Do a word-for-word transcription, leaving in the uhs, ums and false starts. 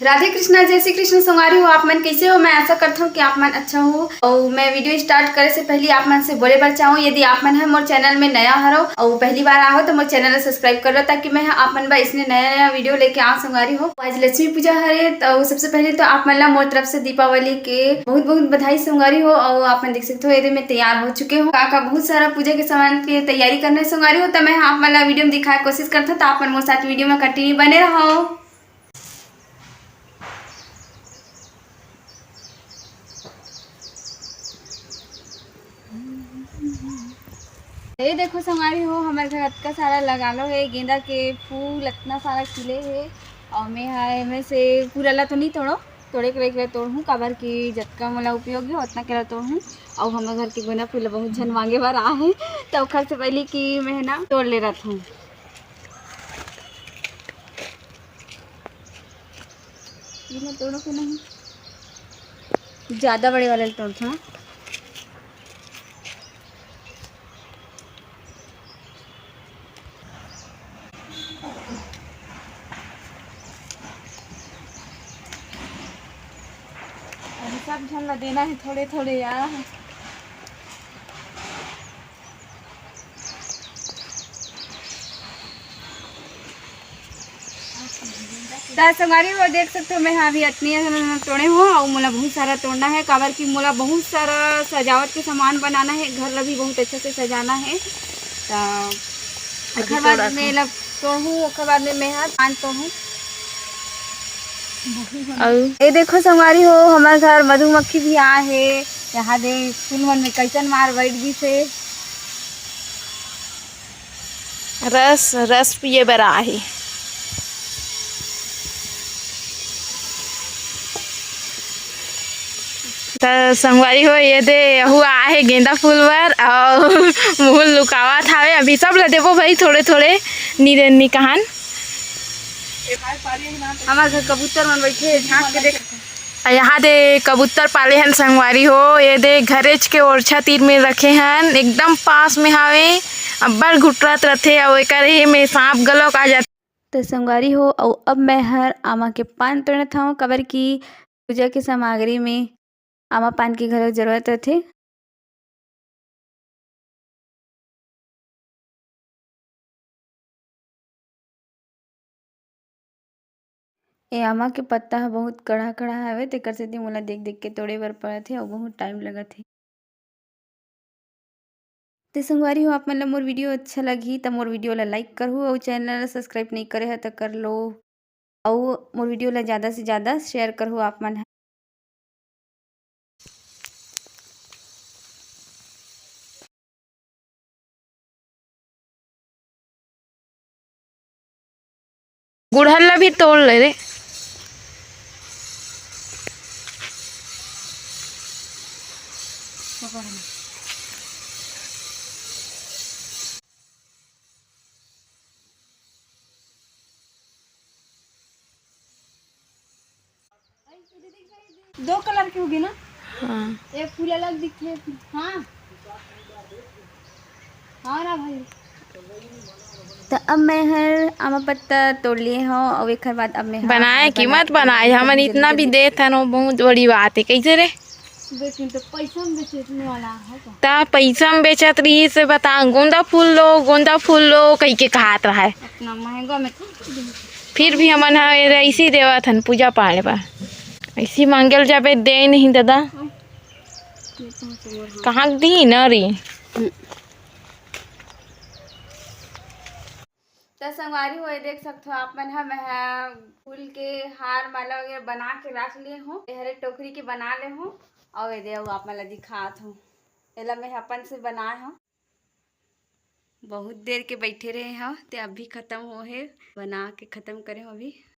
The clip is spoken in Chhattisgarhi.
राधे कृष्णा, जय श्री कृष्ण संगवारी हो। आप मन कैसे हो? मैं आशा करता हूँ कि आप मन अच्छा हो। और मैं वीडियो स्टार्ट करे से पहले आप मन से बोले बर चाहूँ, यदि आप मन ह मोर चैनल में नया हरो और पहली बार आहो तो मोर चैनल ला सब्सक्राइब कर लो, ताकि मैं ह आप मन बर इसने नया नया वीडियो लेके आऊँ संगवारी हो। आज लक्ष्मी पूजा हरे, तो सबसे पहले तो आप मन ला मोर तरफ से दीपावली के बहुत बहुत बधाई संगवारी हो। और आप मन देख सकते हो, ये मैं तैयार हो चुके हूँ। का का बहुत सारा पूजा के सामान के तैयारी करना है संगवारी हो, तो मैं ह आप मन ला वीडियो में दिखाए कोशिश करता हूँ, तो आप मन मोर साथ वीडियो में कंटिन्यू बने रहो। ये देखो संगवारी हो, हमर घर अतका सारा लगालो हे, गेंदा के फूल अतना सारा खिले हे। और मैं हा एमे से पूरा ला तो नहीं तोड़ो, थोड़े के ला तोड़हूँ, काबर कि जतका मोला उपयोग हे ओतना के ला तोड़हूँ। और हमर घर के गेंदा फूल ला बहुत झन मांगे बर आहे, तो ओखर से पहले कि मैं ना तोड़ ले रहत हूँ। ये मैं तोड़ो के नहीं, ज़्यादा बड़े वाले तोड़ता हूँ। अभी सब झन ला देना है थोड़े थोड़े यार। त संगवारी हो, देख सकते हो, मैं हा अभी अतनी तोड़े हूँ और मोला बहुत सारा तोड़ना है, काबर कि मोला बहुत सारा सजावट के सामान बनाना है, घर ला भी बहुत अच्छा से सजाना है। त अभी ओखर बाद तोड़त में हूँ। लब तोड़हूँ, ओखर बाद में मैं हा पान तोड़हूँ। अउ ये देखो संगवारी हो, हमर घर मधुमक्खी भी आए हे। यहाँ दे फूल मन में कैसन मार बैठ गिस हे। रस, रस पिए बर आए हे। त संगवारी हो, ये दे यहू आए हे गेंदा फूल बर, अउ मुँह लुकावत हावे। अभी सब ल देबो भाई, थोड़े थोड़े, नी दे, नी कहन। हमर घर कबूतर मन बैठे हे, झांक के देख। यहाँ दे कबूतर पाले हन संगवारी हो, ये दे घरेच के ओरछा तीर में रखे हन, एकदम पास में हावे, अब्बड़ घुटरत रथे, अउ एकर ये में सांप घलोक आ जाथे। त संगवारी हो, अउ अब मैं हर आमा के पान तोड़त हवं, काबर कि पूजा के सामग्री में आमा पान के घलो जरूरत रथे। ए आमा के पत्ता ह बहुत कड़ा-कड़ा हवे, तेकर सेती मोला देख-देख के तोड़े बर पड़त हे अउ बहुत टाइम लगत हे। ते संगवारी हो, आप मन ल मोर वीडियो अच्छा लगही, त मोर वीडियो ल लाइक करहू अउ चैनल ल सब्सक्राइब नइ करे ह, त कर लो। अउ मोर वीडियो ल जादा से जादा शेयर करहू आप मन ह। गुड़हल ला भी तोड़ ले रे। दो कलर के होगे ना? हाँ। एक फूल अलग दिखथे, हाँ। हाँ ना भाई। त अब मैं हर आमा पत्ता तोड़ लिए हव, अउ एकर बाद अब मैं हर बनाए की मत बनाए, हमन इतना भी देत हन, वो बहुत बड़ी बात है। कैसे रे? बेचनी तो पैसा में बेचने वाला है तो। त पैसा में बेचत रही से बता, गोंदा फूल लो, गोंदा फूल लो कही के कहत रहा है। इतना महंगा में फिर भी हमन ह ऐसी देवत हन पूजा पाठ बर। ऐसी मांगल जाबे दे नहीं दादा। कहाँ दी न रे? त संगवारी हो, ये देख सकथो आप मन ह, मैं ह फूल के हार माला वगैरह बना के रख लिए हूँ। ये हरे टोकरी के बना ले हूँ और ये दे आप मन ला दिखात हूँ। एला मैं अपन से बनाए हूँ। बहुत देर के बैठे रहे हव, ते अभी खत्म हो हे, बना के खत्म करे हव अभी।